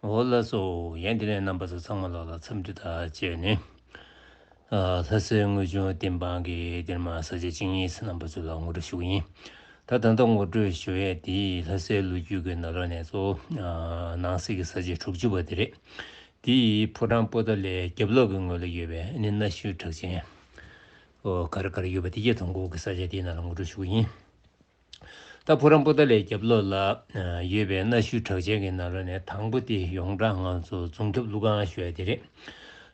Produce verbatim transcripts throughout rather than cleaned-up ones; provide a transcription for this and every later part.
འོ་ལགས་སོ། ཡང་དེ་ནས་རྣམ་པ་ཚོ་ཚང་མ་ལོག་ལ་འཚམས་འདྲི་དང་བཅས་ནས། ཨ། ལྷ་སའི་དངོས་བྱུང་བསྟན་འཕང་གི་འདིར་མ་ས་ཆ་གཅིག་གཉིས་སུ་རྣམ་པ་ཚོ་ལ་ངོ་སྤྲོད་ཞུ་གི་ཡིན། ད་ད་ལྟ་ངོ་སྤྲོད་ཞུ་ཡས་དེ་ལྷ་སའི་ལོ་རྒྱུས་ཀྱི་ནང་ལོགས་ནས་གཙོ་བོ་ཨ་ནང་གསེས་ཀྱི་ས་ཆ་དྲུག་ཅུ་པ་དེ་རེད། དེ་ཕོ་བྲང་པོ་ཏཱ་ལའི་རྒྱབ་ལོགས་ཀྱི་ངོས་ལ་ཡོད་པའི་ཨ་ནི་གནའ་ཤུལ་གྲགས་ཅན། ཨོ་ག་རེ་ག་རེ་ཡོད་པ་དེ་གའི་དང་པོ་གི་ས་ཆ་དེའི་ནང་ལ་ངོ་སྤྲོད་ཞུ་གི་ཡིན། ད་ཕོ་བྲང་པོ་ཏཱ་ལའི་རྒྱབ་ལོགས་ལ་ཡོད་པའི་གནའ་ཤུལ་གྲགས་ཅན་གྱི་ནང་ལོགས་ནས་དང་པོ་དེ་ཡོངས་གྲགས་ང་ཚོ་རྫོང་ཁྱབ་ཀླུ་ཁང་ཞུ་ཡ་དེ་རེད།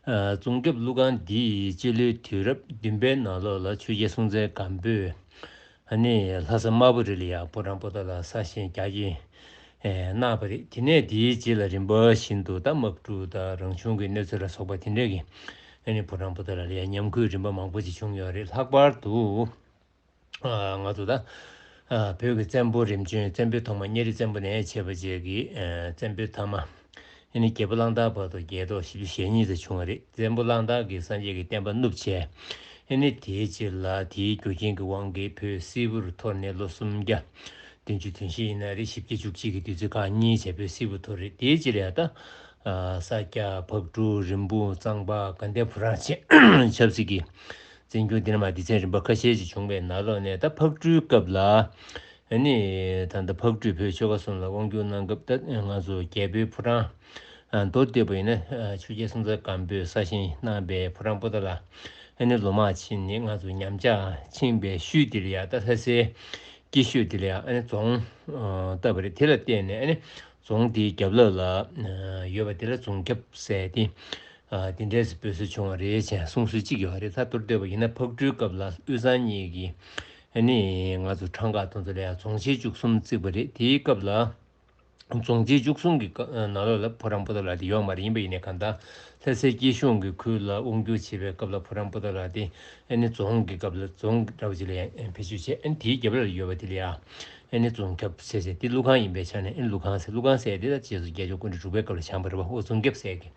ཨ། རྫོང་ཁྱབ་ཀླུ་ཁང་འདི་སྤྱི་ལོའི་དུས་རབས་བདུན་པའི་ནང་ལོགས་ལ་ཆོས་རྒྱལ་སྲོང་བཙན་སྒམ་པོས་ཨ་ནི་ལྷ་ས་དམར་པོ་རི་ལ་ཡ་ཕོ་བྲང་པོ་ཏཱ་ལ་གསར་བཞེངས་རྒྱ་ཆེན་གནང་བ་རེད། དེ་ནས་དེའི་རྗེས་ལ་རིམ་པ་བཞིན་དུ་ད་དམག་འཁྲུག་དང་རང་བྱུང་གི་གནོད་འཚེ་ལ་སོགས་པ་དེ་འདྲས་ཀྱིས་ཨ་ནི་ཕོ་བྲང་པོ་ཏཱ་ལ་ལ་ཡ་ཉམས་རྒུད་རིམ་པ་མང་པོ་ཅིག་བྱུང་ཡོད་རེད། ལྷག་པར་དུ། ཨ། ང་ཚོ་ད། ཨ། བོད་ཀྱི་བཙན་པོ་རིམ་བྱོན་བཙན་པོའི་ཐོག་མ་གཉའ་རི་བཙན་པོ་ནས་བྱས་པ་བཅས་ཀྱི། ཨ། བཙན་པོའི་ཐ་མ། ཨ་ནི་རྒྱལ་པོ་གླང་དར་བར་དུ་རྒྱལ་ཐོག་བཞི་བཅུ་ཞེ་གཉིས་ཙམ་བྱུང་བ་རེད། བཙན་པོ་གླང་དར་གྱིས་སངས་རྒྱས་ཀྱི་བསྟན་པ་བསྣུབས་བྱས། ཨ་ནི་དེའི་རྗེས་ལ་དེའི་རྒྱུ་རྐྱེན་གྱི་དབང་གིས་བོད་སིལ་བུར་འཐོར་ནས་ལོ་སུམ་བརྒྱ། བདུན་ཅུ་དོན་བཞི་ཡིན་ན་རེད། བཞི་བརྒྱ་བཅུ་གཅིག་གི་དུས་ཚོད་ཁག་གཉིས་བྱས་བོད་སིལ་བུར་འཐོར་རེད། དེའི་རྗེས་ལ་ཡ་ད། ཨ། ས་སྐྱ་ཕག་གྲུ་རིན་སྤུངས་གཙང་པ་དགའ་ལྡན་ཕོ་བྲང་བཅས་ཆབ་སྲིད་ཀྱི། བཙན་སྐྱོང་འདི་ནས་མར་སྡེ་ཚན་རིམ་པ་ཁ་ཤས་ཅིག་བྱུང་བའི་ནང་ལོགས་ནས་ད་ཕག་གྲུའི་སྐབས་ལ། ཨ་ནི་ད་ལྟ་ཕག་གྲུས་བོད་ཆོལ་ཁ་གསུམ་ལ་དབང་བསྒྱུར་གནང་སྐབས་ད་ང་ཚོ་རྒྱལ་པོའི་ཕོ་བྲང་། ཨ། མདོར་བསྡུས་པ་ཡིན་ན་ཆོས་རྒྱལ་སྲོང་བཙན་སྒམ་པོས་གསར་བཞེངས་གནང་པའི་ཕོ་བྲང་པོ་ཏཱ་ལ་ཨ་ནི་ལོ་མང་ཕྱིན་ནས་ང་ཚོ་ཉམས་ཆག་ཕྱིན་པའི་ཤུལ་འདིར་ཡ་ད་ལྷ་སའི་སྐྱིད་ཤོད་འདི་ལ་ཡ་ཨ་ནི་རྫོང་བཏབ་པ་རེད། དེ་ལ་བརྟེན་ནས་ཨ་ནི། རྫོང་དེའི་རྒྱབ་ལོགས་ལ་ཡོད་པ་དེ་ལ་རྫོང་ཁྱབ་ཟེར་ཏེ། ཨ། དེ་འདྲས་སུ་འབོད་སྲོལ་བྱུང་བ་རེད་ཅེས་གསུང་སྲོལ་གཅིག་ཡོད་རེད། ད་མདོར་བསྡུས་པ་ཡིན་ན་ཕག་གྲུའི་སྐབས་ལ་དབུས་གཙང་གཉིས་ཀྱི་ཨ་ནི་ང་ཚོ་འཕྲང་ཁག་དེ་ཚོ་ལ་ཡང་རྫོང་ཆེན་བཅུ་གསུམ་བརྩིགས་པ་རེད། དེའི་སྐབས་ལ་རྫོང་ཆེན་བཅུ་གསུམ་གྱི་སྐབས་ནང་ལོགས་ལ་ཕོ་བྲང་པོ་ཏཱ་ལ་དེ་ཡོད་མ་རེད། ཡིན་པ་ཡིན་ནའི་གང་ལྟར་ལྷ་སའི་སྐྱིད་གཤོངས་ཀྱི་ཁུལ་ལ་དབང་བསྒྱུར་བྱེད་པའི་སྐབས་ལ་ཕོ་བྲང་པོ་ཏཱ་ལ་དེ། ཨ་ནི་རྫོང་གི་སྐབས་ལ་རྫོང་འདྲ་བོ་ཅིག་ལ་ཡང་བེད་སྤྱོད་བྱས། ཨ་ནི་དེའི་རྒྱབ་ལ་ཡོད་པ་དེ་ལ་ཡང་ཨ་ནི་རྫོང་ཁྱབ་ཟེར་བྱས། དེ་ཀླུ་ཁང་ཡིན་པའི་ཆ་ནས། ཨ་ནི་ཀླུ་ཁང་ཟེར། ཀླུ་ཁང་ཟེར་དེ་ད་རྗེས་སུ་རྒྱལ་མཆོག་སྐུ་ཕྲེང་དྲུག་པའི་སྐབས་ལ་བཞེངས་པ་རེད་པ། འོ་རྫོང་ཁྱབ་ཟེར་གི་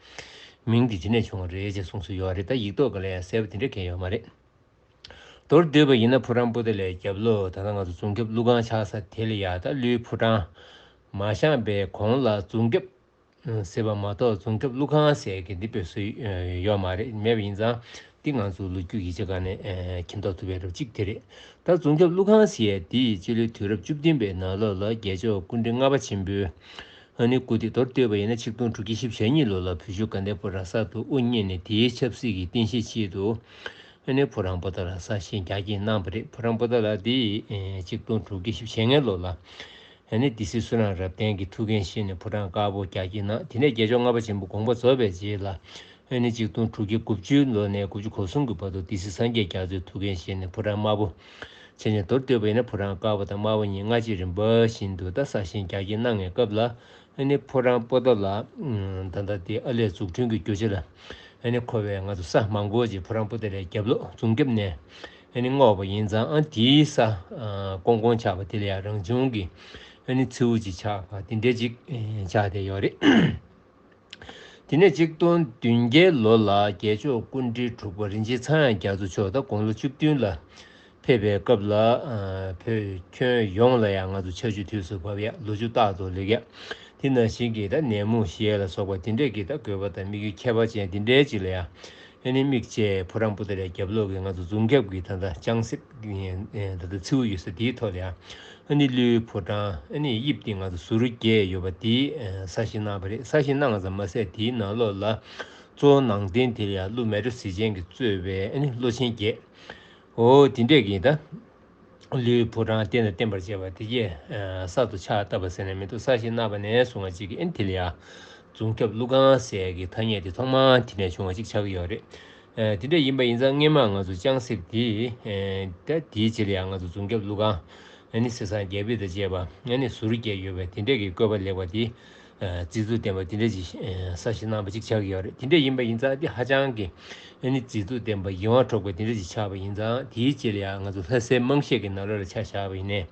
མིང་དེ་དེ་ནས་བྱུང་བ་རེད་ཅེས་གསུངས་སྲོལ་ཡོད་རེད། ད་ཡིག་ཐོག་ག་ལ་ཡང་གསལ་པོ་དེ་འདྲ་གང་ཡོད་མ་རེད། མདོར་བསྡུས་པ་ཡིན་ན་ཕོ་བྲང་པོ་ཏཱ་ལའི་རྒྱབ་ལོགས་ད་ལྟ་ང་ཚོ་རྫོང་ཁྱབ་ཀླུ་ཁང་ཆགས་ས་དེ་ལ་ཡང་ད་ཀླུའི་ཕོ་བྲང་མ་བཞེངས་པའི་གོང་ལ་རྫོང་ཁྱབ་ཟེར་བ་མ་གཏོགས་རྫོང་ཁྱབ་ཀླུ་ཁང་ཟེར་མཁན་འདི་དཔེ་སྲོལ་ཡོད་མ་རེད། མེད་པ་ཡིན་ཙང་འདི་ང་ཚོ་ལོ་རྒྱུས་ཡིག་ཆ་སྒང་ནས་མཁྱེན་རྟོགས་ཐུབ་པའི་རབ་གཅིག་དེ་རེད། ད་རྫོང་ཁྱབ་ཀླུ་ཁང་ཟེར་ཡས་འདི་སྤྱི་ལོའི་དུས་རབས་བཅུ་བདུན་པའི་ནང་ལོགས་ལ་རྒྱལ་མཆོག་སྐུ་ཕྲེང་ལྔ་པ་ཆེན་པོའི་ཨ་ནི་སྐུ་དེ། མདོར་བསྡུས་པ་ཡིན་ན་ཆིག་སྟོང་དྲུག་བརྒྱ་བཞི་བཅུ་ཞེ་གཉིས་ལོ་ལ་བོད་ཆུ་དགའ་ལྡན་ཕོ་བྲང་གསར་དུ་དབུ་བརྙེས་ནས་དེའི་ཆབ་སྲིད་ཀྱི་རྟེན་གཞི་ཆེད་དུ་ཨ་ནི་ཕོ་བྲང་པོ་ཏཱ་ལ་གསར་བཞེངས་རྒྱ་སྐྱེད་གནང་བ་རེད། ཕོ་བྲང་པོ་ཏཱ་ལ་འདི་ཆིག་སྟོང་དྲུག་བརྒྱ་བཞི་བཅུ་ཞེ་ལྔའི་ལོ་ལ་ཨ་ནི་སྡེ་སྲིད་བསོད་ནམས་རབ་བརྟན་གྱིས་ཐུགས་འགན་བཞེས་ནས་ཕོ་བྲང་དཀར་པོ་རྒྱ་སྐྱེད་གནང་། དེ་ནས་རྒྱལ་མཆོག་ལྔ་པ་ཆེན་པོ་དགོངས་པ་རྫོགས་པའི་རྗེས་ལ་ཨ་ནི་ཆིག་སྟོང་དྲུག་བརྒྱ་དགུ་བཅུའི་ལོ་ནས་དགུ་བཅུ་གོ་གསུམ་གྱི་བར་དུ་སྡེ་སྲིད་སངས་རྒྱས་རྒྱ་མཚོས་ཐུགས་འགན་བཞེས་ནས་ཕོ་བྲང་དམར་པོ། བྱས་ནས་མདོར་བསྡུས་པ་ཡིན་ན་ཕོ་བྲང་དཀར་པོ་དང་དམར་པོ་གཉིས་སྔ་ཕྱི་རིམ་པ་བཞིན་དུ་ད་གསར་བཞེངས་རྒྱ་སྐྱེད་གནང་བའི་སྐབས་ལ་ཨ་ནི་ཕོ་བྲང་པོ་ཏཱ་ལ་ད་ལྟ་དེ་ཨ་ལས་འཛུགས་སྐྲུན་གྱི་རྒྱུ་ཆ་ལ་ཨ་ནི་མཁོ་བའི་ང་ཚོ་ས་མང་པོ་ཅིག་ཕོ་བྲང་པོ་ཏཱ་ལའི་རྒྱབ་ལོགས་རྫོང་རྒྱབ་ནས་ཨ་ནི་བསྔོགས་པ་ཡིན་ཙང་། ཨ། དེའི་ས་ཀོང་ཀོང་ཆགས་པ་དེ་ལ་ཡང་རང་བྱུང་གི་ཨ་ནི་མཚེའུ་ཅིག་ཆགས་པ་དེ་འདྲ་ཅིག་ཆགས་བསྡད་ཡོད་རེད། དེ་ནས་ཆིག་སྟོང་བདུན་བརྒྱའི་ལོ་ལ་རྒྱལ་མཆོག་སྐུ་ཕྲེང་དྲུག་པ་རིན་ཆེན་ཚངས་དབྱངས་རྒྱ་མཚོ་མཆོག་ད་དགུང་ལོ་བཅུ་བདུན་ལ་ཕེབས་པའི་སྐབས་ལ། ཨ། བོད་ཁྱོན་ཡོངས་ལ་ཡང་ང་ཚོ་ཆར་ཆུ་དུས་སུ་བབས་ཡ། ལོ་ཆུ་རྟག་ཏུ་ལེགས་ཡ། དེ་ནང་བཞིན་གྱི་ད་ནད་མུག་ཞི་ཡ་ལ་སོགས་པ་དེ་འདྲས་ཀྱི་ད་དགོས་པ་དང་དམིགས་ཡུལ་ཁྱད་པར་ཅན་དེ་འདྲས་ཅིག་ལ་ཡང་ཨ་ནི་དམིགས་བྱས་ཕོ་བྲང་པོ་ཏཱ་ལའི་རྒྱབ་ལོགས་ཀྱི་ང་ཚོ་རྫོང་རྒྱབ་ཀྱི་ད་ལྟ་ལྕང་གསེབ་ཀྱི་ད་ལྟ་མཚེའུ་ཡོད་ས་དེའི་ཐོག་ལ་ཡང་ཨ་ནི་ཀླུའི་ཕོ་བྲང་ཨ་ནི་དབྱིབས་དེ་ང་ཚོ་ཟུར་བརྒྱད་ཡོད་པ་དེ་གསར་བཞེངས་གནང་བ་རེད། གསར་བཞེངས་གནང་ཙམ་མ་ཟད་དེའི་ནང་ལོགས་ལ་གཙོ་བོ་ནང་རྟེན་དེ་ལ་ཡང་ཀླུ་མེ་རོ་གཟི་ཅན་གྱིས་གཙོས་པའི་ཨ་ནི་ཀླུ་ཆེན་བརྒྱད། འོ་དེ་འདྲས་ཀྱི་ད་ཀླུའི་ཕོ་བྲང་རྟེན་དང་བརྟེན་པར་བཅས་པ་དེ་གས་གསར་དུ་ཕྱག་བཏབ་པ་ཟེར་ན་མི་འདུག་གསར་བཞེངས་གནང་བ་ནས་བཟུང་བ་ཅིག་གིས་ཨ་ནི་དེ་ལ་ཡང་རྫོང་རྒྱབ་ཀླུ་ཁང་ཟེར་གྱི་ཐ་སྙད་དེ་ཐོག་མར་དེ་ནས་བྱུང་བ་ཅིག་ཆགས་ཀྱི་ཡོད་རེད། ཨ། དེ་འདྲ་ཡིན་པ་ཡིན་ཙང་སྔོན་མ་ང་ཚོ་ལྕང་གསེབ་དེ་ཨ་ད་དེའི་རྗེས་ལ་ཡང་ང་ཚོ་རྫོང་རྒྱབ་ཀླུ་ཁང་ཨ་ནི་གསེར་སྲང་བརྒྱད་པའི་དང་བཅས་པ་ཨ་ནི་ཟུར་བརྒྱད་ཡོད་པའི་དེ་འདྲས་ཀྱི་བཀོད་པ་ལེགས་པ་དེ། ཨ། རྫིག་རྫུབ་ལྡན་པ་དེ་འདྲ་ཅིག་ཨ་གསར་བཞེངས་གནང་བ་ཅིག་ཆགས་ཀྱི་ཡོད་རེད། དེ་འདྲ་ཡིན་པ་ཡིན་ཙང་དེ་ཧ་ཅང་གི་ཨ་ནི་རྫིག་རྫུབ་ལྡན་པ་ཡིད་དབང་འཕྲོག་པ་དེ་འདྲ་ཅིག་ཆགས་པ་ཡིན་ཙང་། དེའི་རྗེས་ལ་ཡང་ང་ཚོ་ལྷ་སའི་རྨང་གཞི་གི་ནང་ལོགས་ལ་ཆ་བཞག་པ་ཡིན་ནའི་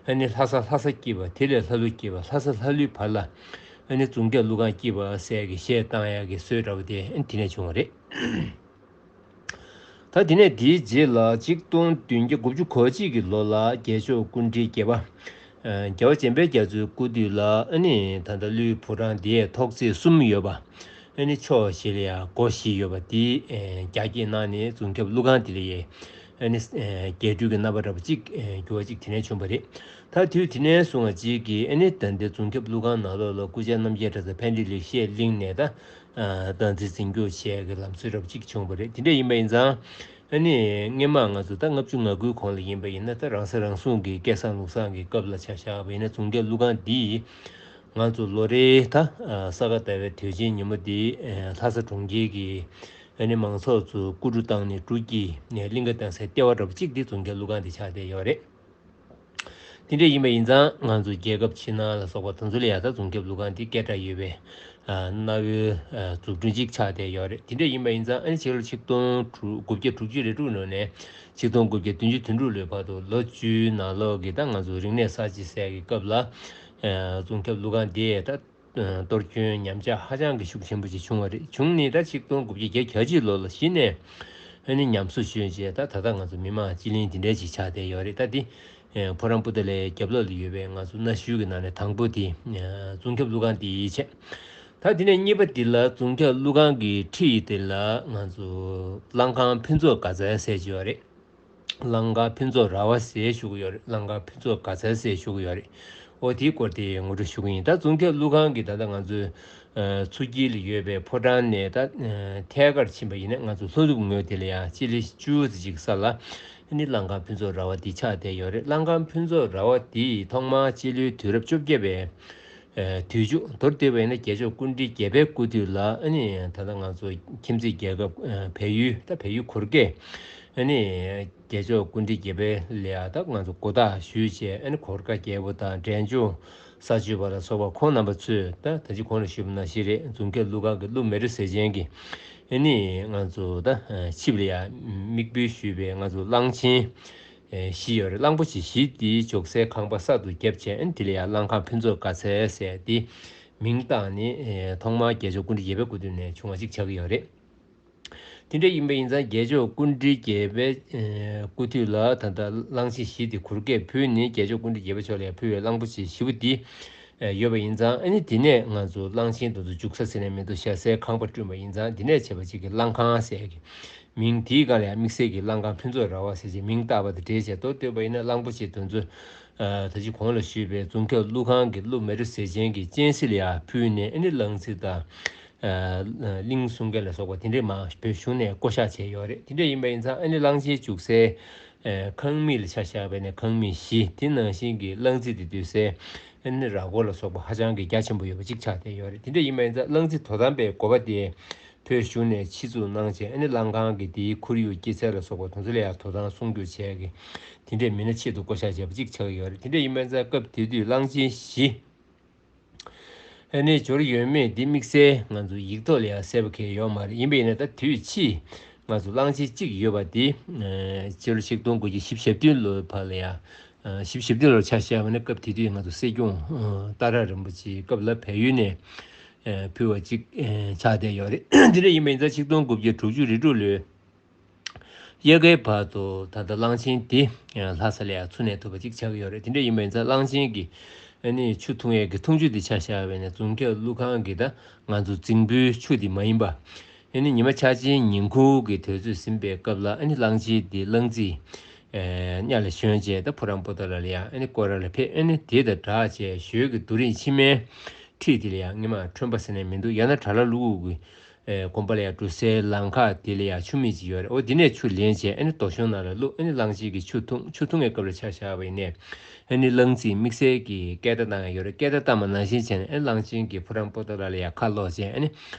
ཨ་ནི་ལྷ་ས་ལྷ་ས་སྐྱིད་པ། དེ་ལས་ལྷ་ཀླུ་སྐྱིད་པ། ལྷ་ས་ལྷ་ཀླུའི་བར་ལ་ཨ་ནི་རྫོང་རྒྱབ་ཀླུ་ཁང་སྐྱིད་པ་ཟེར་གི་གཞས་བཏང་ཡག་གི་སྲོལ་འདྲ་བོ་དེ་ཨ་ནི་དེ་ནས་བྱུང་བ་རེད། ད་དེ་ནས་དེའི་རྗེས་ལ་ཆིག་སྟོང་བདུན་བརྒྱ་དགུ་བཅུ་གོ་གཅིག་གི་ལོ་ལ་རྒྱལ་མཆོག་སྐུ་ཕྲེང་བརྒྱད་པ་ རྒྱལ་བ་འཇམ་དཔལ་རྒྱ་མཚོའི་སྐུ་དུས་ལ་ཨ་ནི་ད་ལྟ་ཀླུའི་ཕོ་བྲང་འདི་ཡས་ཐོག་བརྩེགས་གསུམ་ཡོད་པ། ཨ་ནི་ཕྱོགས་བཞི་ལ་ཡང་སྒོ་བཞི་ཡོད་པ་འདི་རྒྱ་བསྐྱེད་གནང་ནས་རྫོང་ཁྱབ་ཀླུ་ཁང་འདི་ལ་ཡས་ཨ་ནི་རྒྱས་སྤྲོས་ཀྱི་རྣམ་པ་འདྲ་པོ་གཅིག་འགྱུར་བ་གཅིག་དེ་ནས་བྱུང་བ་རེད། ད་དུས་དེ་ནས་བཟུང་བ་གཅིག་གིས་ཨ་ནི་ད་ལྟའི་རྫོང་ཁྱབ་ཀླུ་ཁང་ནང་ལོགས་ལ་སྐུ་བཅར་རྣམ་རྒྱལ་གྲྭ་ཚང་ཕན་བདེ་ལེགས་བཤད་གླིང་ནས་ད་སྟངས་འཛིན་འཛིན་སྐྱོང་བྱས་ཀྱི་ལམ་སྲོལ་འདྲ་པོ་གཅིག་བྱུང་བ་རེད། དེ་འདྲ་ཡིན་པ་ཡིན་ཙང་ཨ་ནི་སྔོན་མ་ང་ཚོ་ད་ལྔ་བཅུ་ང་དགུའི་གོང་ལ་ཡིན་པ་ཡིན་ན་ད་རང་ས་རང་སྲུང་གི་སྐལ་བཟང་ལུགས་བཟང་གི་སྐབས་ལ་ཆ་བཞག་པ་ཡིན་ན་རྫོང་ཁྱབ་ཀླུ་ཁང་འདིས་ང་ཚོ་ལོ་རེའི་ད་ས་ག་ཟླ་བའི་དུས་ཆེན་ཉིན་མོ་འདི་ལྷ་ས་གྲོང་ཁྱེར་གྱི་ཨ་ནི་མང་ཚོགས་ཚོ་སྐུ་འཁྲུངས་བཏང་ནས་སྤྲོ་སྐྱིད་གླིང་ག་བཏང་སའི་ལྟེ་བ་འདྲ་པོ་གཅིག་འདི་རྫོང་ཁྱབ་ཀླུ་ཁང་འདི་ཆགས་བསྡད་ཡོད་རེད། དེ་འདྲ་ཡིན་པ་ཡིན་ཙང་ང་ཚོ་རྒྱལ་ཁབ་ཕྱི་ནང་ལ་སོགས་པ་དེ་ཚོ་ལ་ཡང་ད་རྫོང་ཁྱབ་ཀླུ་ཁང་འདི་སྐད་གྲགས་ཡོད་པའི་གནའ་བོའི་འཛུགས་སྐྲུན་ཅིག་ཆགས་བསྡད་ཡོད་རེད། དེ་འདྲ་ཡིན་པ་ཡིན་ཙང་ཨ་ནི་ཕྱི་ལོ་ཆིག་སྟོང་དགུ་བརྒྱ་དྲུག་ཅུ་རེ་དྲུག་ལོ་ནས་ཆིག་སྟོང་དགུ་བརྒྱ་བདུན་ཅུ་དོན་དྲུག་ལོའི་བར་དུ་ལོ་བཅུའི་ནང་ལོགས་ཀྱི་ད་ང་ཚོ་རིག་གནས་གསར་བརྗེ་ཟེར་གྱི་སྐབས་ལ་རྫོང་ཁྱབ་ཀླུ་ཁང་འདི་ད་གཏོར་སྐྱོན་ཉམས་ཆག་ཧ་ཅང་གི་ཤུགས་ཆེན་པོ་ཅིག་བྱུང་བ་རེད། བྱུང་ནས་ད་ཆིག་སྟོང་དགུ་བརྒྱ་བརྒྱད་ཅུ་གྱ་གཅིག་ལོ་ལ་གཞི་ནས་ཨ་ནི་ཉམས་གསོ་ཞུས་བྱས་ད་ད་ལྟ་ང་ཚོ་མི་མང་སྤྱི་གླིང་འདི་འདྲ་ཅིག་ཆགས་བསྡད་ཡོད་རེད། ད་འདི་ཕོ་བྲང་པོ་ཏ་ལའི་རྒྱབ་ལོགས་ལ་ཡོད་པའི་ང་ཚོ་གནའ་ཤུལ་གྱི་ནང་ནས་དང་པོ་དེ་རྫོང་ཁྱབ་ཀླུ་ཁང་དེ་ཡིན་བྱས། ད་དེ་ནས་གཉིས་པ་དེ་ལ་རྫོང་ཁྱབ་ཀླུ་ཁང་གི་འཁྲིས་དེ་ལ་ང་ཚོ་གླང་ཁང་ཕུན་ཚོགས་དགའ་ཚལ་ཟེར་གྱི་ཡོད་རེད། གླང་ཁང་ཕུན་ཚོགས་ར་བ་ཟེར་ཞུ་གི་ཡོད་རེད། གླང་ཁང་ཕུན་ཚོགས་དགའ་ཚལ་ཟེར་ཞུ་གི་ཡོད་རེད། འོ་དེའི་སྐོར་དེ་ངོ་སྤྲོད་ཞུ་གི་ཡིན། ད་རྫོང་ཁྱབ་ཀླུ་ཁང་གི་ད་ལྟ་ང་ཚོའི་ཚུར་དཀྱིལ་ལ་ཡོད་པའི་ཕོ་བྲང་ནས་ད་ཐད་ཀར་ཕྱིན་པ་ཡིན་ན་ང་ཚོ་ལྷོ་ནུབ་ངོས་དེ་ལ་ཡང་སྤྱི་ལེ་བཅུ་ཙམ་ཅིག་ས་ལ་ཨ་ནི་གླང་ཁང་ཕུན་ཚོགས་ར་བ་འདི་ཆགས་བསྡད་ཡོད་རེད། གླང་ཁང་ཕུན་ཚོགས་ར་བ་འདི་ཐོག་མར་སྤྱི་ལོའི་དུས་རབས་བཅོ་བརྒྱད་པའི་དུས་མཇུག་མདོར་བསྡུས་པ་ཡིན་ན་རྒྱལ་མཆོག་སྐུ་ཕྲེང་བརྒྱད་པའི་སྐུ་དུས་ལ་ཨ་ནི་ད་ལྟ་ང་ཚོ་ཁྱིམ་མཚེས་རྒྱལ་ཁབ་བལ་ཡུལ་ད་བལ་ཡུལ་གུར་དཀར་ཨ་ནི་རྒྱལ་མཆོག་སྐུ་ཕྲེང་བརྒྱད་པའི་ལ་ཡ་ད་ང་ཚོ་གོ་བརྡ་ཞུས་བྱས་ཨ་ནི་གུར་དཀར་རྒྱལ་པོ་དང་འབྲས་ལྗོངས་ས་ཆུ་པ་ལ་སོགས་པ་ཁོང་རྣམ་པ་ཚོས་ད་ད་ཅི་གོང་ལ་ཞུས་པ་ནང་བཞིན་རེད། རྫོང་ཁྱབ་ཀླུ་ཁང་གི་ཀླུ་མེ་རི་ཟས་ཆེན་གྱི་ཨ་ནི་ང་ཚོ་ད་ཆིབས་ལ་ཡ་མིག་དཔེ་ཞུས་པའི་ང་ཚོ་གླང་ཆེན་བཞི་ཡོད་རེད། གླང་པོ་ཆེ་བཞི་དེ་འཇོག་སའི་ཁང་པ་གསར་དུ་བརྒྱབ་བྱས་ཨ་ནི་དེ་ལ་ཡ་གླང་ཁང་ཕུན་ཚོགས་དགའ་ཚལ་ཟེར་དེ་མིང་བཏགས་ནས་ཐོག་མར་རྒྱལ་མཆོག་སྐུ་ཕྲེང་བརྒྱད་པའི་སྐུ་དུས་ནས་བྱུང་བ་ཅིག་ཆགས་ཀྱི་ཡོད་རེད། དེ་འདྲ་ཡིན་པ་ཡིན་ཙང་རྒྱལ་མཆོག་སྐུ་ཕྲེང་བརྒྱད་པའི་སྐུ་དུས་ལ་ད་ལྟ་གླང་ཆེན་བཞི་དེ་གུར་དཀར་ཕུལ་ནས་རྒྱལ་མཆོག་སྐུ་ཕྲེང་བརྒྱད་པ་མཆོག་ལ་ཕུལ་བའི་གླང་པོ་ཆེ་བཞི་པོ་དེ་ཡོད་པ་ཡིན་ཙང་ཨ་ནི་དེ་ནས་ང་ཚོ་གླང་ཆེན་དེ་ཚོ་འཇུག་ས་ཟེར་ནས་མི་འདུག་བཞག་སའི་ཁང་པ་བསྐྲུན་པ་ཡིན་ཙང་དེ་ནས་བྱས་པ་ཅིག་གི་གླང་ཁང་ཟེར་གི་མིང་དེའི་སྒང་ལ་ཡང་དམིགས་བསལ་གྱི་གླང་ཁང་ཕུན་ཚོགས་ར་བ་ཟེར་ཅིག་མིང་བཏགས་པ་དང་འབྲེལ་བྱས་མདོར་བསྡུས་པ་ཡིན་ན་གླང་པོ་ཆེ་དེ་ཚོ་ད་ཅི་གོང་ལ་ཞུས་པའི་རྫོང་ཁྱབ་ཀླུ་ཁང་གི་ཀླུ་མེ་རི་ཟས་ཆེན་གྱི་སྤྱན་གཟིགས་ལ་ཡང་ཕུལ་ནས་ཨ་ནི་གླང་རྩེ་དང་གླིང་སྲུང་མཁན་ལ་སོགས་པ་དེ་འདྲས་མ་བོད་གཞུང་ནས་བསྐོ་བཞག་བྱས་ཡོད་རེད། དེ་འདྲས་ཡིན་པ་ཡིན་ཙང་ཨ་ནི་གླང་ཆེན་བཞུགས་སའི་ཁང་མིག་ལ་ཆ་བཞག་པ་ཡིན་ན་ཁང་མིག་བཞི་དེ་ནང་བཞིན་གྱི་གླང་རྩེ་དེ་སྡོད་སའི་ཨ་ནི་ར་སྐོར་ལ་སོགས་པ་ཧ་ཅང་གི་རྒྱ་ཆེན་པོ་ཡོད་པ་གཅིག་ཆགས་བསྡད་ཡོད་རེད། དེ་འདྲས་ཡིན་པ་ཡིན་ཙང་གླང་རྩེ་དོ་དམ་པའི་འགོ་པ་དེ་བོད་གཞུང་ནས་ཆེད་འཛུགས་གནང་བྱས་ཨ་ནི་གླང་ཁང་གི་དེའི་ཁོར་ཡུག་སྐྱེད་ཚལ་ལ་སོགས་པ་དེ་ཚོ་ལ་ཡང་དོ་དམ་སྲུང་སྐྱོབ་བྱས་ཀྱི་དེ་འདྲས་མི་སྣ་ཆེད་དུ་བསྐོ་བཞག་བྱས་པ་གཅིག་ཆགས་ཀྱི་ཡོད་རེད། དེ་འདྲས་ཡིན་པ་ཡིན་ཙང་སྐབས་དེ་དུས་གླང་ཆེན་བཞི་ཨ་ནི་འབྱོར་ཡོད་མེད་འདི་དམིགས་བསལ་ང་ཚོ་ཡིག་ཐོག་ལ་ཡང་གསལ་པོ་གང་ཡང་ཡོད་མ་རེད། ཡིན་པ་ཡིན་ན་ད་དུས་ཕྱིས་ང་ཚོ་གླང་ཆེན་གཅིག་ཡོད་པ་འདི་ཕྱི་ལོ་ཆིག་སྟོང་དགུ་བརྒྱ་བཞི་བཅུ་ཞེ་བདུན་ལོའི་བར་ལ་ཡང་བཞི་བཅུ་ཞེ་བདུན་ལོར་ཆ་བཞག་པ་ན་སྐབས་དེ་དུས་ང་ཚོ་སྲིད་སྐྱོང་ཏཱ་ར་རིན་པོ་ཆེའི་སྐབས་ལ་བལ་ཡུལ་ནས་ཕུལ་བ་གཅིག་ཆགས་བསྡད་ཡོད་རེད། དེ་འདྲ་ཡིན་པ་ཡིན་ཙང་ཆིག་སྟོང་དགུ་བརྒྱ་དྲུག་ཅུ་རེ་དྲུག་ལོའི་དབྱར་ཁའི་བར་དུ་ད་ལྟ་གླང་ཆེན་འདི་ལྷ་ས་ལ་ཡང་འཚོ་གནས་ཐུབ་པ་ཅིག་ཆགས་ཀྱི་ཡོད་རེད། དེ་འདྲ་ཡིན་པ་ཡིན་ཙང་གླང་ཆེན་གྱི་ཨ་ནི་ཆུ་འཐུང་ཡས་ཀྱི་འཐུང་ཆུ་འདི་ཆ་བཞག་པ་ཡིན་ན་རྫོང་ཁྱབ་ཀླུ་ཁང་གི་ད་ང་ཚོ་རྫིང་བུའི་ཆུ་འདི་མ་ཡིན་པ་ཨ་ནི་ཉི་མ་འཆར་ཅན་ཉིན་གུང་གི་དུས་ཚོད་ཟིན་པའི་སྐབས་ལ་ཨ་ནི་གླང་ཆེན་འདི་གླང་རྩེ་གཉའ་ལ་ཞོན་བྱས་ད་ཕོ་བྲང་པོ་ཏ་ལ་ལ་ཡང་ཨ་ནི་སྐོར་ར་ལ་ཕེབས། ཨ་ནི་དེ་དང་སྦྲགས་བྱས་ཞོལ་གྱི་རྡོ་རིང་ཕྱི་མའི་འཁྲིས་དེ་ལ་ཡང་སྔོན་མ་ཁྲོན་པ་ཟེར་ནས་མི་འདུག་ཡང་ན་གྲྭ་ལྷ་ཀླུ་སྒྲུབ་ཀྱི་དགོན་པ་ལ་ཡང་འགྲོ་སའི་ལམ་ཁ་དེ་ལ་ཡང་ཆུ་མིག་ཅིག་ཡོད་རེད། འོ་དེ་ནས་ཆུ་ལེན་བྱས་ཨ་ནི་རྡོ་གཞོང་ནང་ལ་བླུགས། ཨ་ནི་གླང་ཆེན་གྱི་ཆུ་འཐུང་། ཆུ་འཐུང་བའི་སྐབས་ལ་ཆ་བཞག་པ་ཡིན་ནའི་ཨ་ནི་གླང་རྩེས་དམིགས་བསལ་གྱི་སྐད་བརྡ་བཏང་ཡ་ཡོད་རེད། སྐད་བརྡ་བཏང་བ་ནང་བཞིན་བྱས་ནས་ཨ་ནི་གླང་ཆེན་གྱི་ཕོ་བྲང་པོ་ཏ་ལ་ལ་ཡང་ཁ་ལོག་བྱས་ཨ་ནི་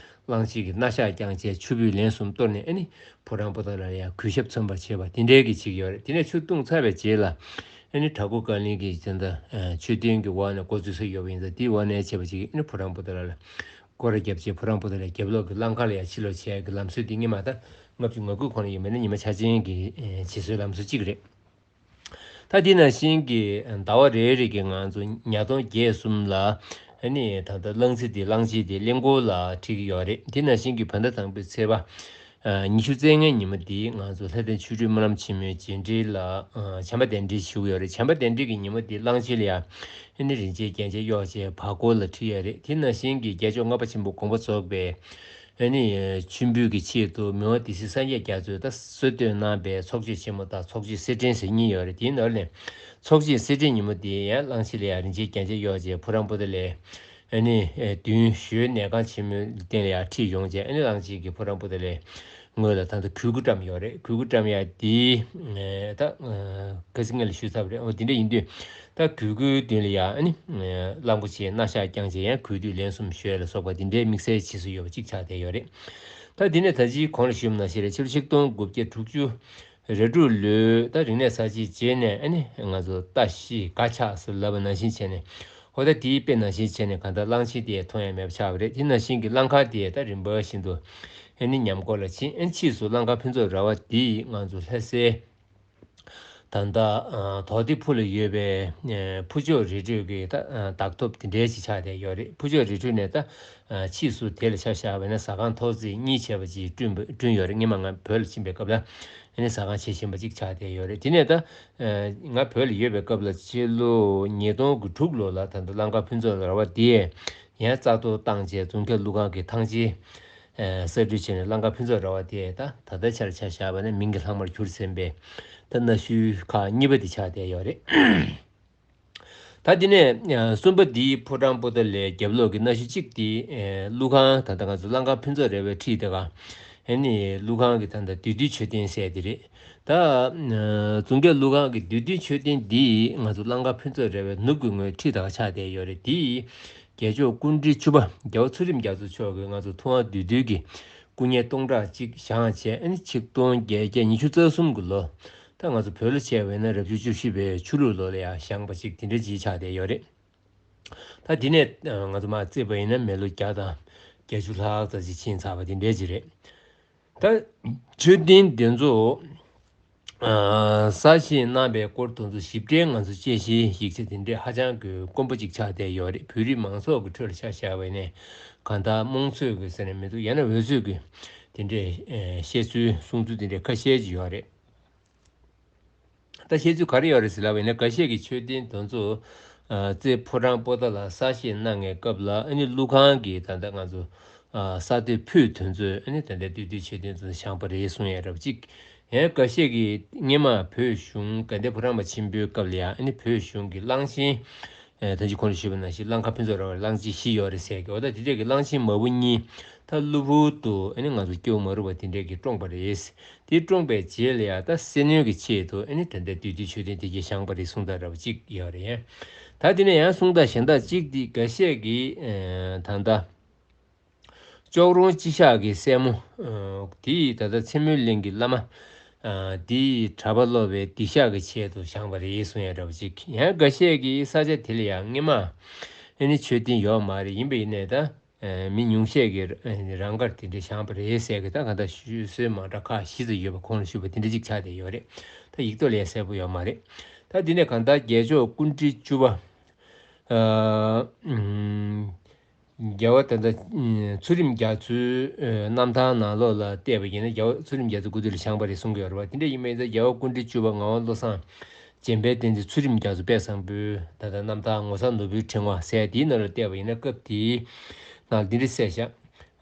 གླང་ཆེན་གྱི་སྣ་ཞགས་བརྐྱངས་བྱས་ཆུ་སྤུས་ལན་གསུམ་གཏོར་ནས་ཨ་ནི་ཕོ་བྲང་པོ་ཏ་ལ་ལ་ཡང་གུས་ཞབས་མཚོན་པར་བྱེད་པ་དེ་འདྲའི་གི་ཅིག་ཡོད་རེད། དེ་ནས་ཆུ་བཏུང་ཚར་བའི་རྗེས་ལ་ཨ་ནི་བྲག་འགོ་ཀ་གླིང་གི་ད་ལྟ་མཆོད་རྟེན་གྱི་འོག་ནས་འགོ་འཛུགས་ས་ཡོད་པ་ཡིན་ཙང་དེའི་འོག་ནས་བྱས་པ་ཅིག་ཨ་ནི་ཕོ་བྲང་པོ་ཏ་ལ་ལ་སྐོར་ར་བརྒྱབ་རྗེས་ཕོ་བྲང་པོ་ཏ་ལའི་རྒྱབ་ལོགས་ཀྱི་གླང་ཁ་ལ་ཡང་ཕྱིར་ལོག་བྱས་ཀྱི་ལམ་སྲོལ་འདི་སྔོན་མ་ད་ལྔ་བཅུ་ང་དགུ་གོང་ལ་ཡིན་པ་ནི་ཉི་མ་འཆར་ཅན་གྱི་བྱེད་སྲོལ་ལམ་སྲོལ་གཅིག་རེད། ད་འདི་ནང་བཞིན་གྱི་ཟླ་བ་རེ་རེ་གི་ང་ཚོ་ཉ་སྟོང་བརྒྱད་གསུམ་ལ་ཨ་ནི་ད་ལྟ་གླང་རྩེ་འདི་གླང་ཆེན་འདི་གླིང་སྐོར་ལ་ཁྲིད་ཀྱི་ཡོད་རེད། འདི་ནང་བཞིན་གྱི་བོད་ཟླ་དང་པོའི་ཚེས་པ་ ཉི་ཤུ་རྩ་ལྔའི་ཉིན་མོ་འདི་ང་ཚོ་ལྷ་ལྡན་ཆོ་འཕྲུལ་སྨོན་ལམ་ཆེན་མོའི་རྗེས་འབྲེལ་ལ་བྱམས་པ་གདན་འདྲེན་ཞུ་གི་ཡོད་རེད། བྱམས་པ་གདན་འདྲེན་གྱི་ཉིན་མོ་འདི་གླང་ཆེན་ལ་ཡ་ཨ་ནི་རིན་ཆེན་རྒྱན་ཆ་གཡོགས་བྱས་བར་སྐོར་ལ་ཁྲིད་ཡོད་རེད། དེ་ནང་བཞིན་གྱི་རྒྱལ་མཆོག་ལྔ་པ་ཆེན་པོ་དགོངས་པ་རྫོགས་པའི་ཨ་ནི་མཆོད་འབུལ་གྱི་ཆེད་དུ་མི་དབང་སྡེ་སྲིད་སངས་རྒྱས་རྒྱ་མཚོས་ད་གསོལ་སྟོན་གནང་པའི་ཚོགས་མཆོད་ཆེན་མོ་དང་ཚོགས་མཆོད་གསེར་ཕྲེང་ཟེར་གཉིས་ཡོད་རེད། དེའི་ནང་ནས་ཚོགས་མཆོད་གསེར་ཕྲེང་ཉིན་མོ་འདི་ཡང་གླང་ཆེན་ལ་ཡ་རིན་ཆེན་རྒྱན་ཆ་གཡོགས་བྱས་ཕོ་བྲང་པོ་ཏ་ལའི་ཨ་ནི་མདུན་ཞོལ་གནས་ཁང་ཆེན་མོའི་སྟེང་ལ་ཡ་ཁྲིད་ཡོང་བྱས། ཨ་ནི་གླང་ཆེན་གྱིས་ཕོ་བྲང་པོ་ཏ་ལའི་ངོས་ལ་ད་ལྟ་གུས་བཀུར་བཀྲམ་ཡོད་རེད། གུས་བཀུར་བཀྲམ་ཡ་འདི་ད་ཁ་སང་ངས་ལ་ཞུས་ཚར་བ་རེད། འོ་འདི་འདྲ་ཡིན་དུས་ད་གུས་བཀུར་མདུན་ལ་ཡ་ཨ་ནི་གླང་པོ་ཆེའི་སྣ་ཞགས་བརྐྱངས་བྱས་ཡང་གུས་འདུད་ལན་གསུམ་ཞུ་ཡ་ལ་སོགས་པ་འདི་འདྲའི་དམིགས་བསལ་བྱེད་སྲོལ་ཡོད་པ་གཅིག་ཆགས་བསྡད་ཡོད་རེད། ད་འདི་ནས་ད་ཅིའི་གོང་ལ་ཞུས་པ་ནང་བཞིན་རེད། ཕྱི་ལོ་ཆིག་སྟོང་དགུ་བརྒྱ་དྲུག་ཅུ་རེ་དྲུག་ལོའི་ད་རིག་གནས་གསར་བརྗེའི་རྗེས་ནས་ཨ་ནི་ང་ཚོ་རྟ་ཤི་སྒ་ཆགས་ཟེར་ལབ་པ་ནང་བཞིན་བྱས་ནས། འོ་ད་དེའི་དཔེ་ནང་བཞིན་བྱས་ནས་གང་ལྟར་གླང་ཆེན་དེ་མཐོང་ཡ་མེད་པ་ཆགས་པ་རེད། དེ་ནང་བཞིན་གྱི་གླང་དཀར་དེ་ད་རིམ་པ་བཞིན་དུ་ཨ་ནི་ཉམས་སྐོར་ལ་ཕྱིན། ཨ་ནི་ཕྱིས་སུ་གླང་དཀར་ཕུན་ཚོགས་ར་བ་འདི་ང་ཚོ་ལྷ་སའི་ད་ལྟ་དོག་སྡེ་ཕུ་ལ་ཡོད་པའི་ཕུ་ལྕོག་རི་ཁྲོད་ཀྱི་ད་བདག་ཐོབ་དེ་འདྲའི་ཞིག་ཆགས་བསྡད་ཡོད་རེད། ཕུ་ལྕོག་རི་ཁྲོད་ནས་ད་ཕྱིས་སུ་དེ་ལ་ཆ་བཞག་པ་ན་ཟ་ཁང་ཐོག་བརྩེགས་གཉིས་བྱས་པ་ཅིག་བསྐྲུན་པ་བསྐྲུན་ཡོད་རེད། སྔོན་མ་ང་བོད་ལ་ཕྱིན་པའི་སྐབས་ལ་ཨ་ནི་ཟ་ཁང་བྱེད་བཞིན་པ་ཅིག་ཆགས་བསྡད་ཡོད་རེད། དེ་ནས་ད་ང་བོད་ལ་ཡོད་པའི་སྐབས་ལ་ཕྱི་ལོ་ཉིས་སྟོང་དྲུག་ལོ་ལ་ད་ལྟ་གླང་དཀར་ཕུན་ཚོགས་ར་བ་དེ་ཡང་རྩ་གཏོར་བཏང་རྗེས་རྫོང་རྒྱབ་ཀླུ་ཁང་གི་ཐང་ཆེན་གསར་སྐྲུན་བྱས་ནས་གླང་དཀར་ཕུན་ཚོགས་ར་བ་དེ་ད་ད་ལྟའི་ཆར་ཆ་བཞག་པ་ན་མིང་གི་ལྷག་མར་གྱུར་ཟིན་པའི་ད་གནའ་ཤུལ་ཁག་གཉིས་པ་དེ་ཆགས་བསྡད་ཡོད་རེད། ད་དེ་ནས་གསུམ་པ་འདིའི་ཕོ་བྲང་པོ་ཏ་ལའི་རྒྱབ་ལོགས་ཀྱི་གནའ་ཤུལ་གཅིག་དེ་ཀླུ་ཁང་ད་ལྟ་ང་ཚོ་གླང་དཀར་ཕུན་ཚོགས་ར་བའི་འཁྲིས་དེ་ག་ཨ་ནི་ཀླུ་ཁང་གི་ད་ལྟ་བདུད་འདུལ་མཆོད་རྟེན་ཟེར་དེ་རེད། ད་རྫོང་རྒྱབ་ཀླུ་ཁང་གི་བདུད་འདུལ་མཆོད་རྟེན་འདི་ང་ཚོ་གླང་དཀར་ཕུན་ཚོགས་ར་བའི་ནུབ་ཀྱི་ངོས་འཁྲིས་དེ་ག་ཆགས་བསྡད་ཡོད་རེད། དེ་རྒྱལ་མཆོག་སྐུ་ཕྲེང་བཅུ་པ་རྒྱལ་བ་ཚུལ་ཁྲིམས་རྒྱ་མཚོ་མཆོག་གིས་ང་ཚོ་ཐུབ་དབང་བདུད་འདུལ་གྱི་སྐུ་བརྙན་སྟོང་ཕྲག་གཅིག་བཞེངས་བྱས། ཨ་ནི་ཆིག་སྟོང་བརྒྱད་བརྒྱ་ཉི་ཤུ་རྩ་གསུམ་གྱི་ལོ། ད་ང་ཚོ་བོད་ལ་བྱས་པ་ཡིན་ན་རབ་བྱུང་བཅུ་བཞི་པའི་ཆུ་ལུག་ལོ་ལ་ཡང་བཞེངས་པ་ཅིག་དེ་འདྲ་ཅིག་ཆགས་བསྡད་ཡོད་རེད། ད་དེ་ནས་ང་ཚོ་མར་བརྩིས་པ་ཡིན་ན་མི་ལོ་བརྒྱ་དང་བརྒྱད་ཅུ་ལྷག་ཙམ་ཅིག་ཕྱིན་ཚར་བ་དེ་འདྲ་ཅིག་རེད། ད་མཆོད་རྟེན་འདི་ཚོ་གསར་བཞེངས་གནང་པའི་སྐོར་དེ་ཚོ་ཞིབ་ཕྲའི་ང་ཚོ་དཔྱད་གཞིའི་ཡིག་ཆ་དེ་འདྲས་ཧ་ཅང་གི་དཀོན་པོ་ཅིག་ཆགས་བསྡད་ཡོད་རེད། བོད་རིགས་མང་ཚོགས་ཀྱི་ཁྲོད་ལ་ཆ་བཞག་པ་ཡིན་ན་གང་ལྟར་རྨོངས་ཚོད་ཀྱི་ཟེར་ན་མི་འདུག་ཡང་ན་འོལ་ཚོད་ཀྱི་དེ་འདྲས་བཤད་ཚུལ་གསུང་ཚུལ་དེ་འདྲས་ཁ་ཤས་ཅིག་ཡོད་རེད། ད་བཤད་ཚུལ་ག་རེ་ཡོད་རེད་ཟེར་ལབ་པ་ཡིན་ན། འགའ་ཤས་ཀྱིས་མཆོད་རྟེན་དེ་ཚོ་རྩེ་ཕོ་བྲང་པོ་ཏ་ལ་གསར་བཞེངས་གནང་བའི་སྐབས་ལ་ཨ་ནི་ཀླུ་ཁང་གི་ད་ལྟ་ང་ཚོ་ས་རྡོས་ཕུད་དེ་ཚོས་ཨ་ནི་ད་ལྟ་བདུད་འདུལ་མཆོད་རྟེན་དེ་ཚོ་བཞེངས་པ་རེད་གསུང་ཡ་འདྲ་པོ་གཅིག་ཡང་འགའ་ཤས་ཀྱིས་སྔོན་མ་བོད་གཞུང་དགའ་ལྡན་ཕོ་བྲང་པ་ཆེན་པོའི་སྐབས་ལ་ཡང་ཨ་ནི་བོད་གཞུང་གི་གླང་ཆེན། ད་ཅི་གོང་དུ་ཞུས་པ་ནང་བཞིན་གླང་དཀར་ཕུན་ཚོགས་ར་བར་གླང་ཆེན་བཞི་ཡོད་རེད་ཟེར་གི། འོ་ད་དེ་འདྲས་ཀྱི་གླང་ཆེན་མ་བུ་གཉིས་ད་གློ་བུར་དུ་ཨ་ནི་ང་ཚོ་སྐྱེ་བོ་མ་རུངས་པ་དེ་འདྲས་ཀྱིས་བཀྲོངས་པ་རེད། དེ་བཀྲོངས་པའི་རྗེས་ལ་ཡང་ད་སེར་སྣོན་གྱི་ཆེད་དུ་ཨ་ནི་ད་ལྟའི་བདུད་འདུལ་མཆོད་རྟེན་དེ་གྱད་བཞེངས་པ་རེད་གསུང་སྟངས་འདྲ་པོ་གཅིག་ཡོད་རེད། ད་དེ་ནས་ཡང་གསུང་སྟངས་གཞན་དག་གཅིག་དེ་འགའ་ཤས་ཀྱིས་ད་ལྟ། ཅོག་རོང་སྤྱི་བཞག་གི་སྲས་མོ། དེ་ཡིས་ད་ལྟ་མཚན་མོའི་གླིང་གི་བླ་མ། དེ་ཡིས་གྲྭ་པ་སློབ་པའི་སྡིག་བཤགས་ཀྱི་ཆེད་དུ་བཞེངས་པ་རེད་གསུང་ཡ་འདྲ་པོ་ཅིག་ཡང་འགའ་ཤས་ཀྱིས་ས་ཆ་དེ་ལ་ཡང་སྔོན་མ་ཨ་ནི་མཆོད་རྟེན་ཡོད་མ་རེད། ཡིན་པ་ཡིན་ནའི་ད་མི་ཉུང་ཤས་ཀྱིས་རང་དགར་དེ་འདྲ་བཞེངས་པ་རེད་ཟེར་གི། ད་གང་ལྟར་ཤོད་སྲོལ་མ་འདྲ་ཁག་བཞི་ཙམ་ཡོད་པ་གོང་ལ་ཞུས་པ་དེ་འདྲ་ཅིག་ཆགས་བསྡད་ཡོད་རེད། ད་ཡིག་ཐོག་ལ་ཡང་གསལ་པོ་ཡོད་མ་རེད། ད་དེ་ནས་གང་ལྟར་རྒྱལ་མཆོག་སྐུ་ཕྲེང་བཅུ་པ། རྒྱལ་བ་ད་ལྟ་ཚུལ་ཁྲིམས་རྒྱ་མཚོའི་རྣམ་ཐར་ནང་ལོགས་ལ་བལྟས་པ་ཡིན་ན། རྒྱལ་བ་ཚུལ་ཁྲིམས་རྒྱ་མཚོ་སྐུ་དུས་ལ་བཞེངས་པ་རེད་གསུང་གི་ཡོད་རེད་བ། དེ་འདྲ་ཡིན་པ་ཡིན་ཙང་རྒྱལ་བ་སྐུ་ཕྲེང་བཅུ་པ་ངག་དབང་བློ་བཟང་འཇམ་དཔལ་བསྟན་འཛིན་ཚུལ་ཁྲིམས་རྒྱ་མཚོ་དཔལ་བཟང་པོའི་ད་ལྟ་རྣམ་ཐར་ངོ་མཚར་ནོར་བུའི་ཕྲེང་བ་ཟེར་དེའི་ནང་ལ་བལྟས་པ་ཡིན་ན། སྐབས་དེའི་ནང་འདི་འདྲ་གསལ་བཞག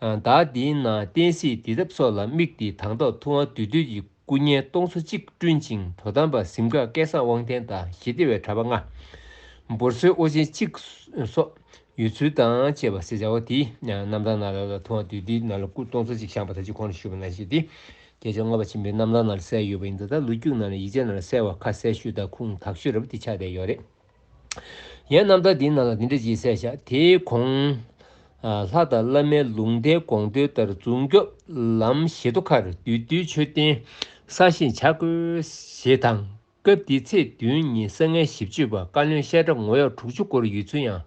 །བདག་འདིའི་ནང་བསྟན་སྲིད་འདི་ཐབས་སོགས་ལ་དམིགས་ཏེ་དང་ཐོག་ཐུབ་དབང་བདུད་འདུལ་གྱི་སྐུ་བརྙན་སྟོང་ཚོ་གཅིག་བསྐྲུན་ཅིང་། དོ་དམ་པ་གཟིམ་འགག་སྐལ་བཟང་དབང་ལྡན་དང་ཞི་བདེ་བའི་གྲྭ་པ་ལྔ། འབོར་གསོའི་དབང་ཆེན་གཅིག་སོགས་ཡོད་ཚུལ་དང་བཅས་པ་ཟེར་བྱ་བ་དེ་རྣམ་ཐར་ནང་ལ་ཐུབ་དབང་བདུད་འདུལ་ནང་ལ་སྐུ་སྟོང་ཚོ་གཅིག་བཞེངས་པ་ད་ཅི་གོང་ལ་ཞུས་པ་ནང་བཞིན་དེ་རྒྱལ་མཆོག་ལྔ་པ་ཆེན་པོའི་རྣམ་ཐར་ནང་ལ་གསལ་ཡོད་པ་ཡིན་ཙང་། ད་ལོ་རྒྱུས་ནང་ལ་ཡིག་ཆ་ནང་ལ་གསལ་བ་ཁ་གསལ་ཞུས་དང་ཁུངས་དག་ཤོས་རབ་དེ་ཆགས་བསྡད་ཡོད་རེད། ཡང་རྣམ་ཐར་འདིའི་ནང་ལ་འདི་འདྲ་ཅིག་གསལ་བཞག །དེའི་གོང་ལྷ་དང་བླ་མའི་ལུང་བསྟན་དགོངས་དོན་ལྟར་རྫོང་རྒྱབ་ལམ་བཞི་མདོ་ཁར་བདུད་འདུལ་མཆོད་རྟེན་གསར་བཞེངས་བྱ་དགོས་ཞེས་དང་། སྐབས་འདིའི་ཚེས་བདུན་ཉིན་གསང་སྔགས་ཞིབ་དཔྱོད་པ་བཀའ་བློན་བཤད་གྲྭ་ངོ་ཡོད་དྲུག་ཅུ་སྐོར་ཡོད་ཚུལ་ཡང་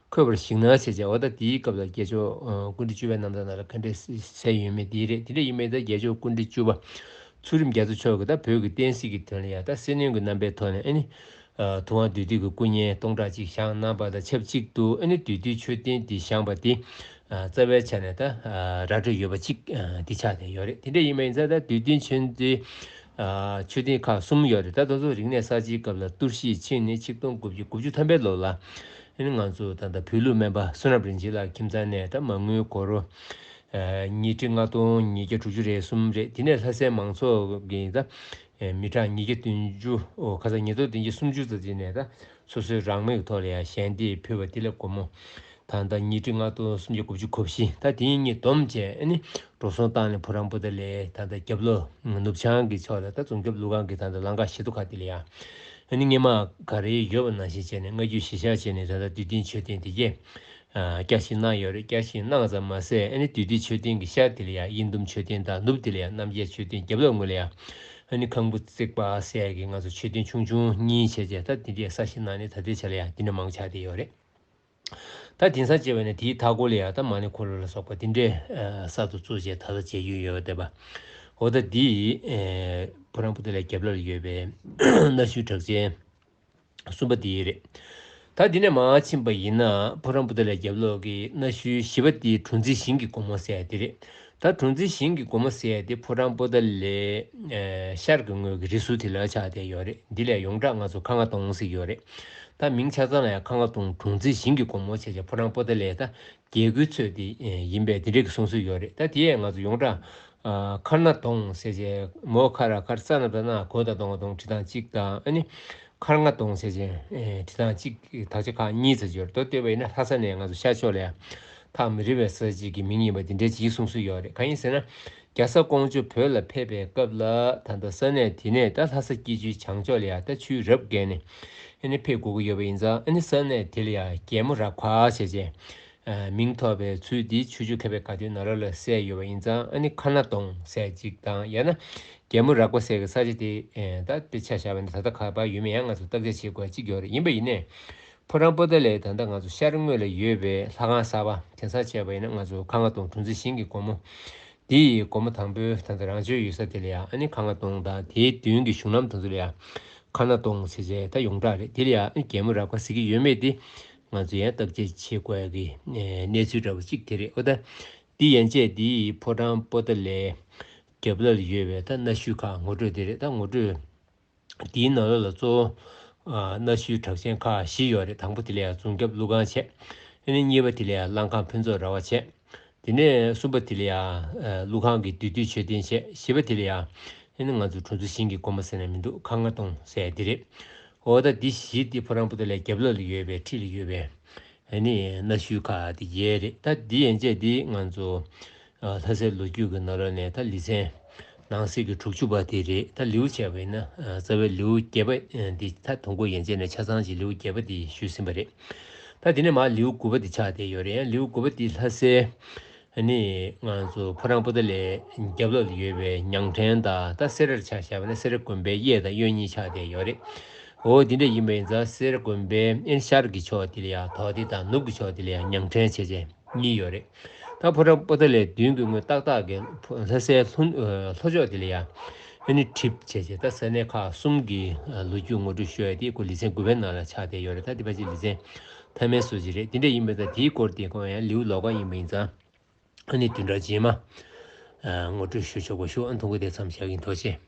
འཁོད་པར་གཞིགས་ན་ཟེར་བྱས། འོ་ད་དེའི་སྐབས་ལ་རྒྱལ་མཆོག་སྐུ་ཕྲེང་བཅུ་པའི་རྣམ་ཐར་ནང་ལ་ག་འདྲས་གསལ་ཡོད་མེད་དེ་རེད། དེ་འདྲ་ཡིན་མིན་ད་རྒྱལ་མཆོག་སྐུ་ཕྲེང་བཅུ་པ་ཚུལ་ཁྲིམས་རྒྱ་མཚོ་མཆོག་གིས་ད་བོད་ཀྱི་བསྟན་སྲིད་ཀྱི་དོན་ལ་ཡང་ད་སེར་སྣོན་གྱི་རྣམ་པའི་ཐོག་ནས་ཨ་ནི། ཐུབ་དབང་བདུད་འདུལ་གྱི་སྐུ་བརྙན་སྟོང་ཕྲག་གཅིག་བཞེངས་གནང་པ་དང་ཆབས་ཅིག་ཏུ། ཨ་ནི་བདུད་འདུལ་མཆོད་རྟེན་འདི་བཞེངས་པ་འདི་ རྩ་བའི་ཆ་ནས་ད་ར་སྤྲོད་ཡོད་པ་གཅིག་འདི་ཆགས་བསྡད་ཡོད་རེད། དེ་འདྲ་ཡིན་པ་ཡིན་ཙང་ད་དུས་སྟོན་ཆོས་འདི་མཆོད་རྟེན་ཁག་གསུམ་ཡོད་རེད། ད་དེ་ཚོ་རིག་གནས་གསར་བརྗེའི་སྐབས་ལ་གཏོར་བཤིག་ཕྱིན་ནས་ཆིག་སྟོང་དགུ་བརྒྱ་དགུ་བཅུ་ཐམ་པའི་ལོ་ལ་ཨ་ནི་ང་ཚོ་ད་ལྟ་བོད་ལུགས་སྨན་པ་བསོད་ནམས་རིན་ཆེན་ལགས་ཁྱིམ་ཚང་ནས་ད་མ་དངུལ་སྒོར་ཉིས་ཁྲི་ལྔ་སྟོང་ཉིས་བརྒྱ་དྲུག་ཅུ་རེ་གསུམ་རེད། དེ་ནས་ལྷ་སའི་མང་ཚོགས་ཀྱིས་ད་མི་གྲངས་ཉིས་བརྒྱ་བདུན་ཅུ་ཁ་སང་ཉིས་སྟོང་བདུན་བརྒྱ་སུམ་ཅུ་ཙམ་ཅིག་ནས་ད་སོ་སོའི་རང་མོས་ཀྱི་ཐོག་ལ་ཡང་ཞལ་འདེབས་ཕུལ་བ་དེ་ལ་སྒོར་མོ་ད་ལྟ་ཉིས་ཁྲི་ལྔ་སྟོང་སུམ་བརྒྱ་དགུ་བཅུ་གོ་བཞི། ད་དེ་གཉིས་བསྡོམས་བྱས་ཨ་ནི་འགྲོ་སོང་བཏང་ནས་ཕོ་བྲང་པོ་ཏ་ལའི་ད་ལྟ་རྒྱབ་ལོགས་ནུབ་བྱང་གི་ཕྱོགས་ལ་ད་རྫོང་རྒྱབ་ཀླུ་ཁང་གི་ད་ལྟ་ལམ་ཁ་བཞི་མདོ་ཁ་དེ་ལ་ཡང་ཨ་ནི་སྔོན་མ་ག་རེ་ཡོད་པ་ནང་བཞིན་བྱས་ནས་སྔ་རྒྱུད་གཞིར་བཞག་བྱས་ནས་ད་ལྟ་དུས་སྟོན་མཆོད་རྟེན་དེ་གས་བསྐྱར་བཞེངས་གནང་ཡོད་རེད། བསྐྱར་བཞེངས་གནང་ཙམ་མ་ཟད་ཨ་ནི་དུས་སྟོན་མཆོད་རྟེན་གྱི་ཤར་དེ་ལ་ཡང་དབྱེན་ཟླུམ་མཆོད་རྟེན་དང་ནུབ་དེ་ལ་ཡང་རྣམ་རྒྱལ་མཆོད་རྟེན། རྒྱབ་ལོགས་ངོས་ལ་ཡང་ཨ་ནི་ཁང་བུ་བརྩེགས་པ་ཟེར་ཡག་གི་ང་ཚོ་མཆོད་རྟེན་ཆུང་ཆུང་གཉིས་བྱས་བྱས་ད་དེ་འདྲའི་གསར་བཞེངས་གནང་ནས་ད་ལྟའི་ཆ་ལ་ཡང་དེ་འདྲ་མང་ཆགས་བསྡད་ཡོད་རེད། ད་དེང་སང་བྱས་པ་ཡིན་ན་དེའི་མཐའ་སྐོར་ལ་ཡང་ད་མ་ཎི་འཁོར་ལོ་ལ་སོགས་པ་དེ་འདྲའི་ཨ་གསར་དུ་བཙུགས་བྱས་ད་ལྟ་མཇལ་རྒྱུ་ཡོད་བསྡད་པ། འོ་ད་འདི་ཨེ་ཕོ་བྲང་པོ་ཏ་ལའི་རྒྱབ་ལོགས་ལ་ཡོད་པའི་གནའ་ཤུལ་གྲགས་ཅན་གསུམ་པ་འདི་རེད། ད་འདི་ནས་མར་ཕྱིན་པ་ཡིན་ན་ཕོ་བྲང་པོ་ཏ་ལའི་རྒྱབ་ལོགས་ཀྱི་གནའ་ཤུལ་བཞི་པ་འདི་གྲུ་འཛིན་ཞིང་གི་སྒོ་མོ་ཟེར་ཡ་འདི་རེད། ད་གྲུ་འཛིན་ཞིང་གི་སྒོ་མོ་ཟེར་ཡ་འདི་ཕོ་བྲང་པོ་ཏ་ལའི་ཨེ་ཤར་གྱི་ངོས་ཀྱི་རི་ཟུར་དེ་ལ་ཆགས་བསྡད་ཡོད་རེད། འདི་ལ་ཡོངས་གྲགས་ང་ཚོ་ཁ་རྔ་གདོང་ཟེར་གྱི་ཡོད་རེད། ད་མིང་ཆ་ཚང་ལ་ཡང་ཁ་རྔ་གདོང་གྲུ་འཛིན་ཞིང་གི་སྒོ་མོ་བྱས་བྱས་ཕོ་བྲང་པོ་ཏ་ལའི་ད་རྒྱལ་སྒོའི་ཚོད་དེ་ཡིན་པས་དེ་འདྲའི་གི་གསུང་སྲོལ་ཡོད་རེད། ད་དེ་ཡས་ང་ཚོ་ཡོངས་གྲགས་ཁ་རྔ་གདོང་ཟེར་བྱས་མོ་ཁ་ར་ཁར་ཙ་ན་ད་ན་གོ་ད་གདོང་གདོང་ཁྲི་ཐང་གཅིག་དང་ཨ་ནི་ཁ་རྔ་གདོང་ཟེར་བྱས་ཁྲི་ཐང་གཅིག་དག་ཆ་ཁག་གཉིས་ཙམ་ཡོད་རེད། ད་ལྟོས་པ་ཡིན་ན་ལྷ་ས་ནས་ང་ཚོ་ཤར་ཕྱོགས་ལ་ཡང་ཐག་མི་རིང་བའི་ས་གཅིག་གི་མིང་ཡིན་པ་དེ་འདྲའི་ཅིག་གསུང་སྲོལ་ཡོད་རེད། གང་ཡིན་ཟེར་ན་རྒྱ་བཟའ་ཀོང་ཇོ་བོད་ལ་ཕེབས་པའི་སྐབས་ལ་ད་ལྟ་ས་གནས་དེ་ནས་ད་ལྷ་ས་སྐྱིད་ཆུའི་བྱང་ཕྱོགས་ལ་ཡང་ད་ཆུའི་རབ་བརྒལ་ནས་ཨ་ནི་ཕེབས་དགོས་ཀྱི་ཡོད་པ་ཡིན་ཙང་ཨ་ནི་ས་གནས་དེ་ལ་ཡང་རྒྱལ་མོ་རབ་དཀར་བྱས་བྱས་མིང་ཐོགས་པའི་ཚུལ་འདི་ཆུ་བཞི་ཁ་བའི་དགའ་སྟོན་ནང་ལོགས་ལ་གསལ་ཡོད་པ་ཡིན་ཙང་ཨ་ནི་ཁ་རྔ་གདོང་ཟེར་ཅིག་དང་ཡང་ན་རྒྱལ་མོ་རབ་དཀར་ཟེར་གྱི་ས་ཆ་དེ་ད་དཔེ་ཆ་བཞག་པ་ཡིན་ན་ད་ལྟ་ག་པར་ཡོད་མེད་ཡང་ང་ཚོ་བརྟག་དཔྱད་བྱེད་དགོས་ཅིག་ཡོད་རེད། ཡིན་པ་ཡིན་ནའི་ཕོ་བྲང་པོ་ཏ་ལའི་ད་ལྟ་ང་ཚོ་ཤར་ངོས་ལ་ཡོད་པའི་ལྷ་ཁང་གསར་པ་དེང་སང་བྱས་པ་ཡིན་ན་ང་ཚོ་ཁ་རྔ་གདོང་གྲུ་འཛིན་ཞིང་གི་སྒོ་མོ་འདི་ཡི་སྒོ་མོ་དང་པོའི་ད་ལྟ་རང་བྱོན་ཡོད་ས་དེ་ལ་ཡང་ཨ་ནི་ཁ་རྔ་གདོང་དང་དེའི་མདུན་གྱི་གཞུང་ལམ་དེ་ཚོ་ལ་ཡང་ཁ་རྔ་གདོང་ཟེར་བྱས་ད་ཡོངས་གྲགས་རེད། དེ་ལ་ཡང་ཨ་ནི་རྒྱལ་མོ་རབ་དཀར་ཟེར་གྱི་ཡོད་མེད་དེ་ང་ཚོ་ཡང་བརྟག་དཔྱད་བྱེད་དགོས་ཡ་གི་གནས་ཚུལ་འདྲ་བོ་གཅིག་དེ་རེད། འོ་ད་འདི་ཡན་ཆད་འདི་ཡི་ཕོ་བྲང་པོ་ཏ་ལའི་རྒྱབ་ལ་ཡོད་པའི་ད་གནའ་ཤུལ་ཁག་ངོ་སྤྲོད་དེ་རེད། ད་ངོ་སྤྲོད་འདིའི་ནང་ལོགས་ལ་གཙོ་བོ་ཨ་གནའ་ཤུལ་གྲགས་ཅན་ཁག་བཞི་ཡོད་རེད། དང་པོ་དེ་ལ་ཡང་རྫོང་རྒྱབ་ཀླུ་ཁང་བྱས། ཨ་ནི་གཉིས་པ་དེ་ལ་ཡང་གླང་ཁང་ཕུན་ཚོགས་ར་བ་བྱས། དེ་ནས་གསུམ་པ་དེ་ལ་ཡང་ཨ་ཀླུ་ཁང་གི་བདུད་འདུལ་མཆོད་རྟེན་བྱས། བཞི་པ་དེ་ལ་ཡང་ཨ་ནི་ང་ཚོ་གྲུ་འཛིན་ཞིང་གི་སྒོ་མོ་ཟེར་ན་མི་འདུག་ཁ་རྔ་གདོང་ཟེར་ཡ་འདི་རེད། འོ་ད་འདི་བཞི་འདི་ཕོ་བྲང་པོ་ཏ་ལའི་རྒྱབ་ལོགས་ལ་ཡོད་པའི་འཁྲིས་ལ་ཡོད་པའི་ཨ་ནི་གནའ་ཤུལ་ཁག་དེ་བརྒྱད་རེད། ད་འདི་ཡན་ཆད་འདི་ང་ཚོ་ཨ་ལྷ་སའི་ལོ་རྒྱུས་ཀྱི་ནང་ལོགས་ནས་ད་ལེ་ཚན་ནང་གསེས་ཀྱི་དྲུག་ཅུ་པ་དེ་རེད། ད་ལེའུ་བྱས་པ་ཡིན་ན་ཨ་རྩ་བའི་ལེའུ་བརྒྱད་པ་ཨ་འདི་ད་དུམ་བུ་ཡན་ཆད་ནས་ཆ་ཚང་གི་ལེའུ་བརྒྱད་པ་དེ་ཞུས་ཟིན་པ་རེད། ད་དེ་ནས་མར་ལེའུ་དགུ་པ་དེ་ཆགས་བསྡད་ཡོད་རེད། ཡང་ལེའུ་དགུ་པ་དེ་ལྷ་སའི་ཨ་ནི་ང་ཚོ་ཕོ་བྲང་པོ་ཏ་ལའི་རྒྱབ་ལོགས་ལ་ཡོད་པའི་ཉང་བྲན་དང་ད་སེ་རར་ཆ་བཞག་པ་ན་སེ་ར་དགོན་པའི་གཡས་དང་གཡོན་གཉིས་ཆགས་བསྡད་ཡོད་རེད། འོ་དེ་འདྲ་ཡིན་པ་ཡིན་ཙང་སེ་ར་དགོན་པའི་ཨེ་ཤར་གྱི་ཕྱོགས་དེ་ལ་ཡང་དོག་སྡེ་དང་ནུབ་ཀྱི་ཕྱོགས་དེ་ལ་ཡང་ཉང་བྲན་བྱས་བྱས་གཉིས་ཡོད་རེད། ད་ཕོ་བྲང་པོ་ཏ་ལའི་མདུན་གྱི་ངོས་ཏག་ཏག་གི་ལྷ་སའི་ལྷོ་ལྷོ་ཕྱོགས་དེ་ལ་ཡང་ཨ་ནི་གྲིབ་བྱས་བྱས་ད་ས་གནས་ཁག་གསུམ་གྱི་ལོ་རྒྱུས་ངོ་སྤྲོད་ཞུ་ཡ་དེ་ཁོ་ལེ་ཚན་དགུ་པའི་ནང་ལ་ཆགས་བསྡད་ཡོད་རེད། ད་དེ་ཕལ་ཆེར་ལེ་ཚན་མཐའ་མའི་བཟོ་ཅིག་རེད། དེ་འདྲ་ཡིན་པ་ཡིན་ཙང་དེའི་སྐོར་དེ་ཁོ་ཡང་ལེའུ་ལོགས་ཀ་ཡིན་པ་ཡིན་ཙང་ཨ་ནི་བདུན་ཕྲག་རྗེས་མ་ངོ་སྤྲོད་ཞུ་ཆོག་པ་ཞུ། ཨ་ཐུང་གུ་དེ་མཚམས་བཞག་གི་ཡིན། ཐུགས་རྗེ་ཆེ།